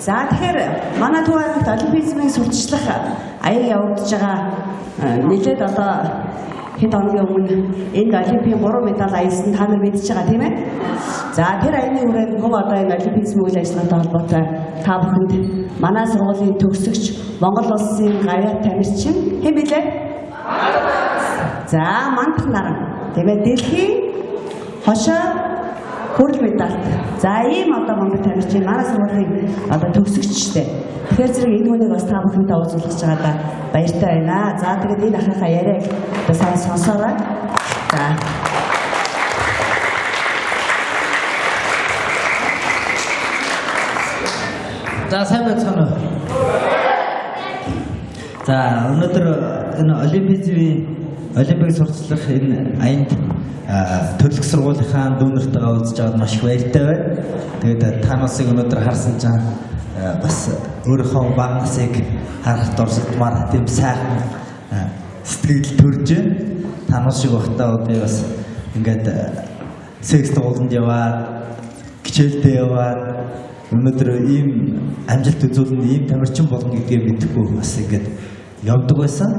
За тэгэхээр манай Төв аймагт олимпизмын сурталчлах аяг явагдаж байгаа нэлээд одоо хэд хоногийн өмнө энд олимпийн 3 медаль аялсан та нар мэдж байгаа тийм ээ. За тэр аяны хүрээнд мөн одоо энэ олимпизмын үйл ажиллагаатай холбоотой та бүхэнд манай сургуулийн төгсөгч Монгол улсын гавьяат тамирчин хэн билээ? За Мандах наран тийм ээ, дэлхийн хошоо хүрэл медальт. За ийм одоо мундаг тамирчин манай сургуулийн одоо төгсөгчтэй. Тэгэхээр зэрэг энэ хүнийг бас та бүхэнтэй уулзуулах гэж байгаадаа баяртай байна. За тэгээд энэ ахынхаа яриаг одоо сайн сонсоорой. За. За сайн байцгаана уу? За өнөөдөр энэ олимпизмын олимпик сурталчлах энэ аянд төрлөх сургуулийнхаа дүүнэртэйгээ уулзж байгаад маш их баяртай байна. Тэгээд та нарыг өнөөдөр харсан чинь бас өөрийнхөө бага насыг харах дурсамаар тийм сайхан сэтгэл төрж байна. Та нар шиг байхдаа би бас ингээд секс дууланд яваад, хичээлдээ яваад өнөөдөр ийм амжилт үзүүлнэ, ийм тамирчин болно гэдгээ мэдэхгүй бас ингээд явдаг байсан.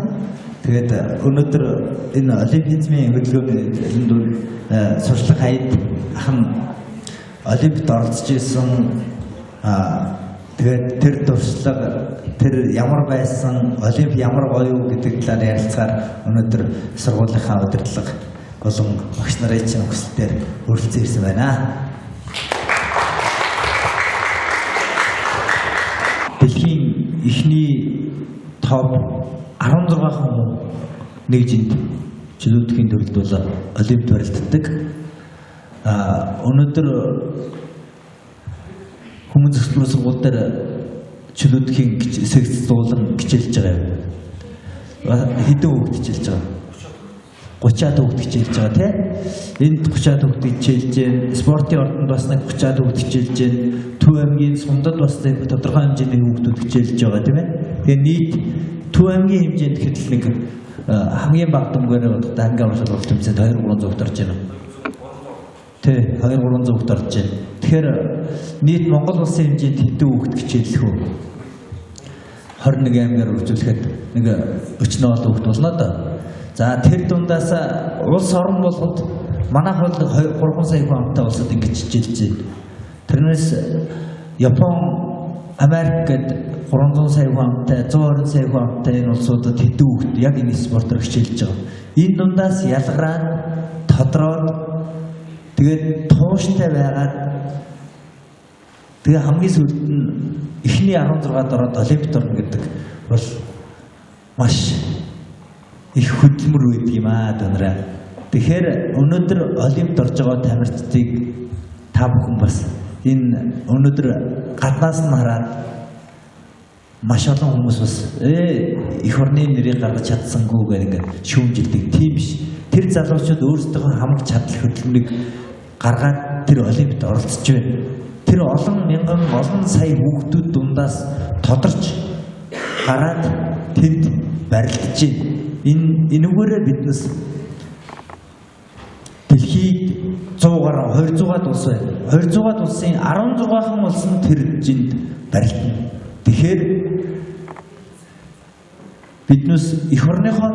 Тэгээд өнөөдөр энэ олимпизмын хөдөлгөөний сурчлах аянд ах нь олимпиад оролцож исэн. Тэгээд тэр туршлага, тэр ямар байсан, олимп ямар гоё юу гэдэг талаар ярилцгаар өнөөдөр сургуулийнхаа удирдлага болон багш нарын чинь хүсэлтээр өрөлдсөн ирсэн байна. Дэлхийн эхний топ 16 хүн нэг жинд чөлөөтхийн төрөлд бол олимпиад барилддаг. Өнөөдөр хүмүүн зохицлын сургууль дээр чөлөөтхийн секц дуулан хичээлж байгаа юм. Хэдэн хүүхэд хичээлж байгаа? 30-аад хүүхэд хичээлж байгаа тий. Энд 30-аад хүүхэд хичээлж байна. Спортын ордонд бас нэг 30-аад хүүхэд хичээлж байна. Төв аймгийн сундад бас тодорхой хэмжээний хүүхдүүд хичээлж байгаа тийм ээ. Тэгээ нийт Төв аймгийн хэмжээнд гэхэд л нэг хамгийн бага дүнгээр бодохдоо анги аврах шалгалт тэмцээнд 2-300 хүүхэд орж байна. Тэ 2-300 хүүхэд орж байна. Тэгэхээр нийт Монгол улсын хэмжээнд хэдэн хүүхэд хичээллэх вэ? 21 аймгаар үржүүлэхэд нэг 40 хүүхэд болно доо. За тэр дундаас улс орон болгонд манайх бол 3 сая хүн амтай улсад ингэж хичээлж байна. Тэрнээс Япон, Америк гээд 300 сая хүн амтай, 120 сая хүн амтай энэ улсуудад хэдэн хүүхэд яг энэ спортоор хичээлж байгаа. Энэ дундаас ялгараад, тодроод тэгээд тууштай байгаад тэгээ хамгийн сүүлд нь эхний 16-д ороод олимпиад орно гэдэг бол маш их хөдөлмөр байдаг юм аа донороо. Тэгэхээр өнөөдөр олимпиад орж байгаа тамирчдыг та бүхэн бас энэ өнөөдөр гаднаас нь хараад маш олон хүмүүс бас эх орны нэрийг гаргаж чадсангүй гэх ингээд шүүмжилдэг. Тийм биш. Тэр залуучууд өөрсдийнхөө хамаг чадал хөдөлмөрийг гаргаад тэр олимпиад оролцож байна. Тэр олон мянган, олон сая хүүхдүүд дундаас тодорч гараад тэнд барилдаж байна. Энэ энүүгээрээ биднес дэлхийд 100 гаруй 200-аад улс байна. 200-аад улсын 16хан улс нь тэр жинд барилдана. Тэгэхээр биднээс эх орныхоо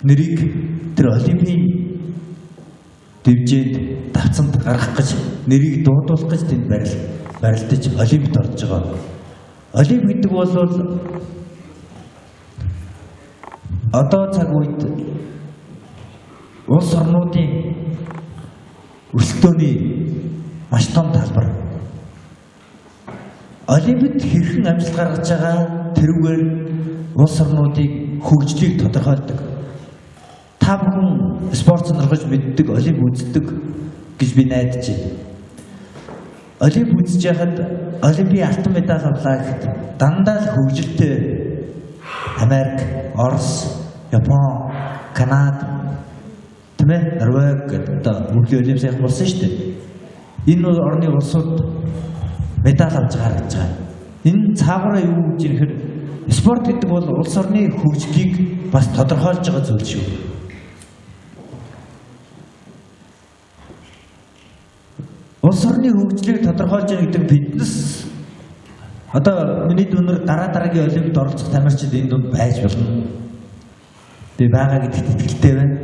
нэрийг тэр олимпийн дэвжээнд давцанд гаргах гэж, нэрийг дуудуулах гэж тэнд барилдаж олимпиад орж байгаа. Олимп гэдэг бол одоо цаг үед улс орнуудын өрсөлдөөний маш том талбар. Олимпиад хэрхэн амжилт гаргаж байгаа тэрүүгээр улс орнуудын хөгжлийг тодорхойлдог. Та бүхэн спорт сонирхож мэддэг, олимп үздэг гэж би найдаж байна. Олимп үзэж байхад олимпийн алтан медаль авлаа гэхэд дандаа л хөгжилтэй Америк, Орос, Япон, Канада, тийм ээ, Норвеги гэдэг одоо өвлийн олимп сайхан болсон шүү дээ. Энэ орны улсууд медаль авч гаргаж байгаа. Энэ цаагаараа юу гэж ирэхээр спорт гэдэг бол улс орны хөгжлийг бас тодорхойлж байгаа зүйл шүү. Улс орны хөгжлийг тодорхойлж байгаа гэдэг биднес Одоо миний дүүнер дараа дараагийн олимпиад оролцох тамирчид энэ дунд байж болно. Би байгаа гэдэгт итгэлтэй байна.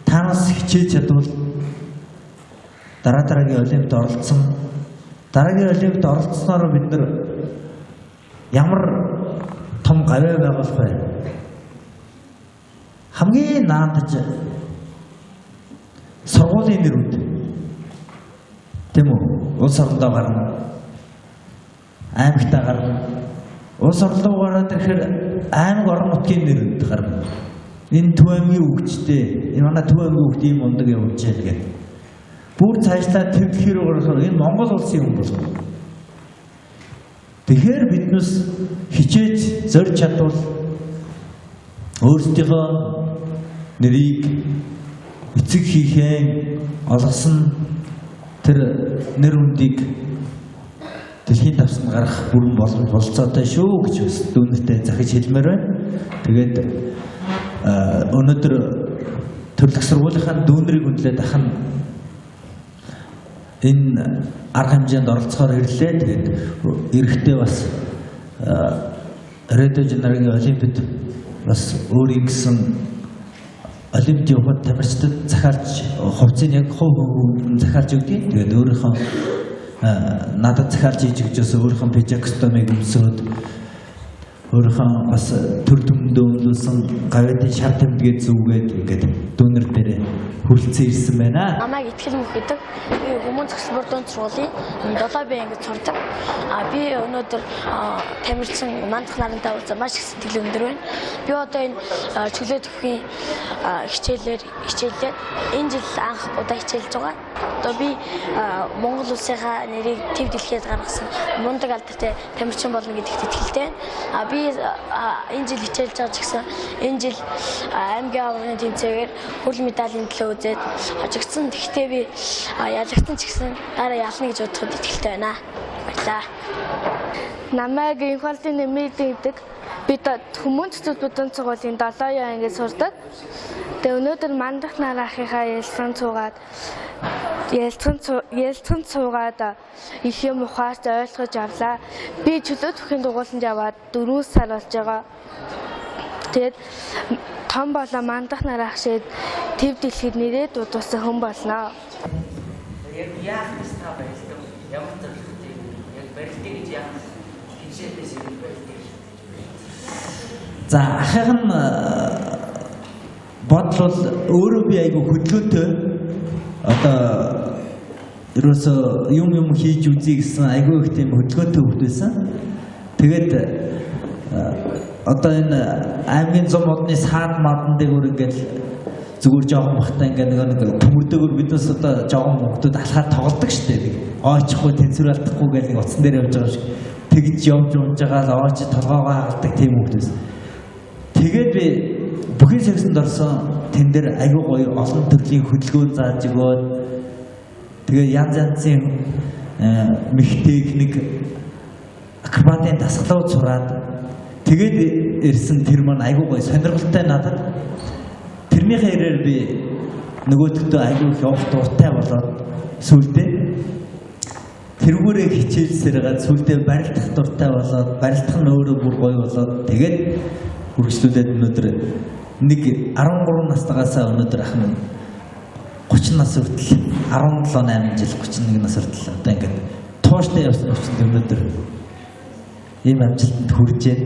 Танаас хичээж чадвал дараа дараагийн олимпиад оролцсон. Дараагийн олимпиад оролцсноор бид нар ямар том гавьяа байгуулах вэ? Хамгийн наандаж сургуулийн нэрүүд тийм үү? Улс орондоо гарна. Аймагтаа гарна. Улс орлоо гараад ирэхээр аймаг орон нутгийн нэрүүд гарна. Энэ Төв аймгийн хүүхдтэй, энэ манай Төв аймгийн хүүхд ийм мундаг явж байна гэдэг. Бүр цаашлаа төв дэлхий рүү гарахаар энэ Монгол улсын хүн болно. Тэгэхээр биднээс хичээж зорж чадвал өөрсдийнхөө нэрийг эцэг хийхэн олгосон тэр нэр хүндийг дэлхийн давсанд гарах бүрэн боломж болцоотой шүү гэж бас дүүнертэй захиж хэлмээр байна. Тэгээд өнөөдөр төрлөх сургуулийнхаа дүүнерийг хүндлээд ах нь энэ арга хэмжээнд оролцохоор ирлээ. Тэгээд эрэхтэй бас Рио де Жанейрогийн олимпиад бас өөрийн гэсэн олимпиад явахад тамирчдад захиалж хувцсыг яг хувь захиалж өгдөг. Тэгээд өөрийнхөө надад захиалж хийж өгч бас өөрийнхөө пижак костюмыг өмсөөд өөрийнхөө бас төр төмөндөө өмлүүлсэн гавьяатын шар тэмдгээ зүгээд ингээд дүүнер дээр хүрэлцэн ирсэн байна. Намайг Итгэл мөх гэдэг. Би хүмүүн зохицлбор дунд сургуулийн 7 Б ангид сурдаг. Би өнөөдөр тамирчин Мандах нарантай уулзсан маш их сэтгэл өндөр байна. Би одоо энэ чөлөө төвхийн хичээлээр хичээллээ. Энэ жил анх удаа хичээлж байгаа. Одоо би Монгол улсынхаа нэрийг төв дэлхийд гаргасан мундаг алдартай тамирчин болно гэдэгт итгэлтэй байна. Би энэ жил хичээлж байгаа ч гэсэн энэ жил аймгийн аваргын тэмцээгээр хүрэл медалийн төлөө үзээд хожигдсон. Тэгэхдээ би ялагдсан ч гэсэн дараа ялна гэж бодоход итгэлтэй байна. Баярлалаа. Намайг Инхвалдын нэмээд гэдэг. Би хүмүүн цэцүүд дунд сургуулийн 7 ангид сурдаг. Тэгээ өнөөдөр Мандах нар ахыхаа ялцсан суугаад их юм ухаарч ойлгож авлаа. Би чөлөө төвхийн дугууланд яваад 4 сар болж байгаа. Тэгээд том болоо Мандах нар ах шиг төв дэлхийд нэрээ дуудсан хүн болно. Яг яах вэ та барилдав? Ямар зорилготой юм? Яг барилдъя гэж яах хичээлээс юм барилдъя. За ахын нь бодол бол өөрөө би айгүй хөдөлгөөнтэй одоо ерөөсөө юм хийж үзье гэсэн айгүй их тийм хөдөлгөөнтэй хөвгт байсан. Тэгээд одоо энэ аймгийн зам модны саад мадан дээгүүр ингээд зүгээр жоохон бахтаа ингээд нэг төмөрдөөгөр биднээс одоо жоохон хүүхдүүд алхаар тоглодог шүү дээ. Ойчихгүй тэнцвэр алдахгүй гэл нэг утсан дээр явж байгаа шиг тэгж явж унж байгаа л ойч толгоогоо хагалдаг тийм хүүхд байсан. Тэгээд би бүхий сэгсэнд орсон тэн дээр айгүй гоё олон төрлийн хөдөлгөөн зааж өгөөд тэгээ янз янзын мэх техник акробатын дасгалууд сураад тэгээд ирсэн тэр маань айгүй гоё сонирхолтой надад. Тэрнийхээ хэрээр би нөгөөдөлтөө айгүй их явах дуртай болоод сүүлдээ тэргүүрээ хичээлсээр гаад сүүлдээ барилдах дуртай болоод барилдах нь өөрөө бүр гоё болоод тэгээд үргэлжлүүлээд өнөөдөр нэг 13 настайгаасаа өнөөдөр ах нь 30 нас хүртэл 17 8 жил 31 нас хүртэл одоо ингээд тууштай явсан учраас өнөөдөр ийм амжилтанд хүрч байна.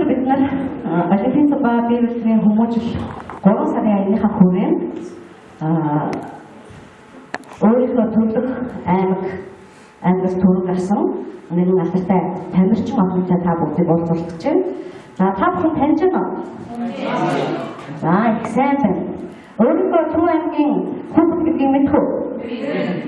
Бид нар Олимпийн ба бие бэлтгэлийн хүмүүжил 3 сарын аяныхаа хүрээнд өөрийнхөө төрлөх аймагаас төрөн гарсан нэгэн алдартай тамирчин охинтой та бүгдийг уулзуулах гэж байна. За та бүхэн таньж байна уу? За их сайн байна. Өөрийнхөө Төв аймгийн хүүхэд гэдгийг мэдэх үү?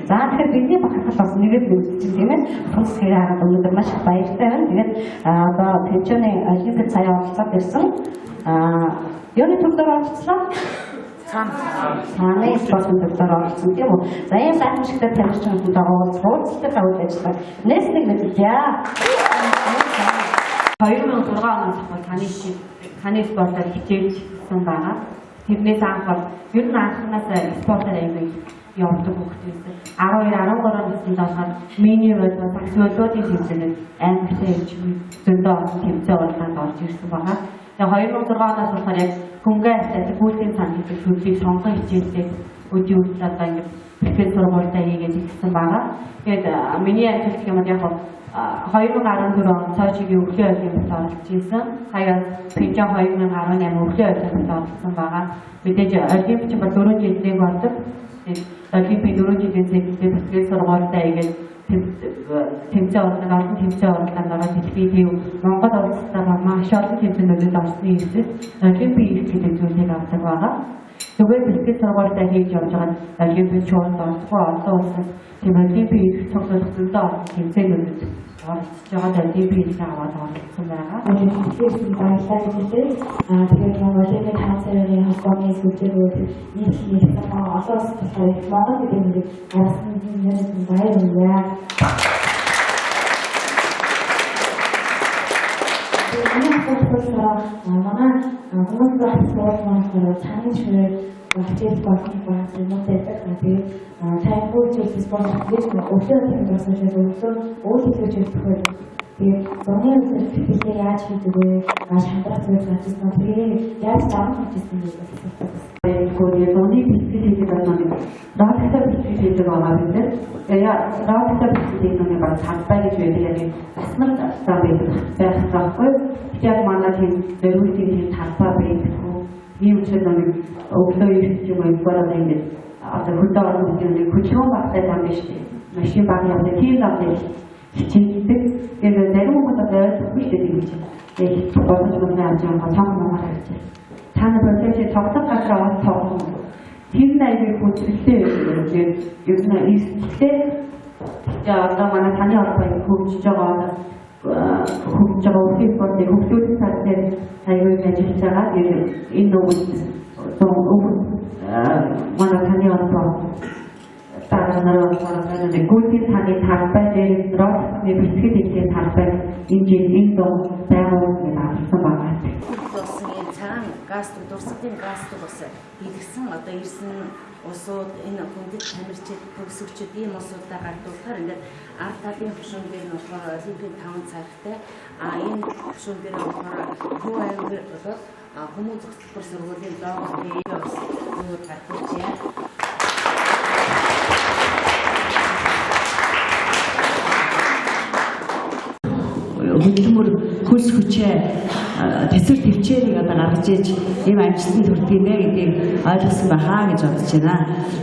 За тэгэхээр бидний бахархал бас нэгэд мэдчихэв тийм ээ. Тунцгийг хараад өнөөдөр маш их баяртай байна. Тэгээд одоо Пенчоны Олимпиад сая оролцоод ирсэн. Юуны төрлөөр оролцлоо? Цааны спортын төрлөөр оролцсон тийм үү? За ийм гайхамшигтай тамирчин хүнтэйгээ уулзалтынхаа үйл ажиллагааг нэс нэг мэдье. 2006 оноос бол таны спортоор хичээлжсэн байгаа. Тэрнээс анх бол ер нь анханаас спортоор аягүй явдаг хүүхэд байсан. 12 13 наснд болохоор мини волейбол, сакс волейболын тэмцээнд аймагтай зөндөө олон тэмцээн уралдаанд орж ирсэн байгаа. Тэгээ 2006 оноос болохоор яг хөнгөн альтай гүйлтийн сан гэдэг зүйлийг сонгон хичээлдээ өдийн хүртэл одоо ингээд бэлтгэл сургуультай хийгээд ирсэн байгаа. Тэгээд миний амжилт гэх юм бол яг 2014 он Сочигийн өглөө олимпиад оролцож ирсэн. Сая Пхенчхан 2018 өглөө олимпиад оролцсон байгаа. Мэдээж олимп чинь бол 4 жилд нэг болдог. Тэгээд олимпийн 4 жилийн циклээр бэлтгэл сургуультай хийгээд тэмцээн уралдаанд олон тэмцээн уралдаанд ороод дэлхийн төв Монгол улстай маш олон тэмцээнүүдэд орсны эцэс олимпийн эрх гэдэг зүйлийг авдаг байгаа. Зүгээр бэлтгэл сургуультай хийж явж байгаа нь олимпийн шууд ордохгүй олон улсаас тийм олимпийн эрх цуглуулах зөндөө олон тэмцээнүүдэд оролцож байгаа олимпийн эрх аваад оролцсон байгаа. Тэгэхээр баярлалаа гэж хэлье. Тэгээд Монголын 5 сарын холбооны сүлжээгүүд нийтлэн олон улс болохоор Монгол гэдэг нэрийг гаргасан нь баярлалаа. Манай болохоор манай хүмүүс сургууль маань цааны шүрээ хичээл болох байх юм байдаг. Тэгээд тайвгүй зүйл спорт гэж өглөө тийм болсон шиг өглөө үйл хэлж өгөх үү. Тэгээд зуны үзэл яаж хийдэг вэ? Шандрах зүйл гарч ирсэн. Тэгээд яаж даван гарч ирсэн гэж асуусан. Тэгээд зуны бэлтгэл хийдэг одоо нэг рокетаар бэлтгэл хийдэг байгаа бид нар. Тэгээд рокетаар бэлтгэл хийх нэг баг талбай гэж байдаг. Яг засмал зам байдаг байх байхгүй. Тэгэхээр манай тийм зориултын тийм талбай байдаг. Ийм учраас нэг өглөө ирэх юм уу болоод ингээд одоо хөдөө орон нутгийн нэг хөдөлгөөн багтай зам биш үү? Машин баг явдаг тийм зам дээр хичээлдэг. Тэгээд зарим хүмүүс одоо ойлгохгүй шүү дээ тийм чинь. Тэгээд бодож бодож авч байгаа цонх муугаар харж. Та нар болооч тоглох газар аваад тоглоно. Тэр нь аягүй хүчтэй байдаг. Тэгээд ер нь эрсдэлтэй. Тэгээд одоо манай таны холбоо хөгжиж байгаа хөгжиж байгаа үхэх спортыг хөгжүүлэх тал дээр аягүй ажиллаж байгаа. Тэгээд энэ нөгөө манай таны холбоо дараа нар болохоор нэг гүйтийн таны талбай дээр рокны бэлтгэл хийх талбай энэ жил энэ дуу байгуулсан авсан байгаа. Болсон энэ цагаан галстук, дурсгалын галстук бас хийлгсэн одоо ирсэн улсууд энэ хүндэт тамирчид, төгсөгчд ийм улсуудаа гардуулахаар ингээд ард талын хөшүүн дээр нь болохоор олимпийн 5 цархтай, а энэ хөшүүн дээр болохоор Төв аймаг болоод хүмүүн зохицолбор сургуулийн логотой бас юу гардуулжээ. Хөдөлмөр хөлс хүчээ тэсвэр төвчээрийг одоо гаргаж иж ийм амжилтанд хүрдэг нэ гэдгийг ойлгосон байхаа гэж бодож байна.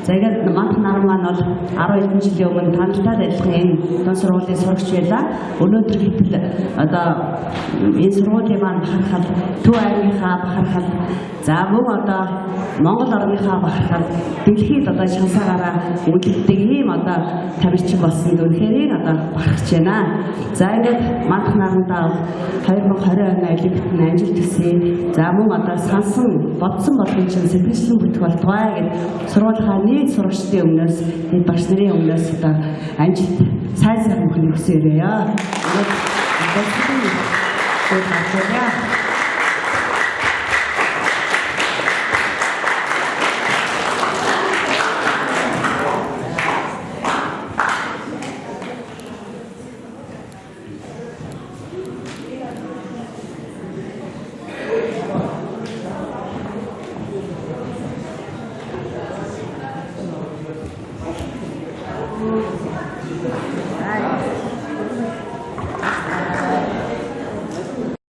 За ингээд Мандах нар маань бол 12 жилийн өмнө таналтай адилхан энэ дунд сургуулийн сурагч байлаа. Өнөөдөр гэтэл одоо энэ сургуулийн маань бахархал, Төв аймгийнхаа бахархал, за мөн одоо Монгол орныхаа бахархал дэлхийд одоо шансаагаараа үлддэг ийм одоо тамирчин болсон үнэхээр одоо бахархаж байна. За ингээд Мандах нарандаа 2020 оны олимпиад нь амжилт хүсье. За мөн одоо сансан бодсон болгон чинь сэтгэлчлэн бүтэх болтугай гэд сургуулийнхаа нийт сурагчдын өмнөөс, нийт багш нарын өмнөөс одоо амжилт сайн сайхан бүхнийг хүсье. Ингээд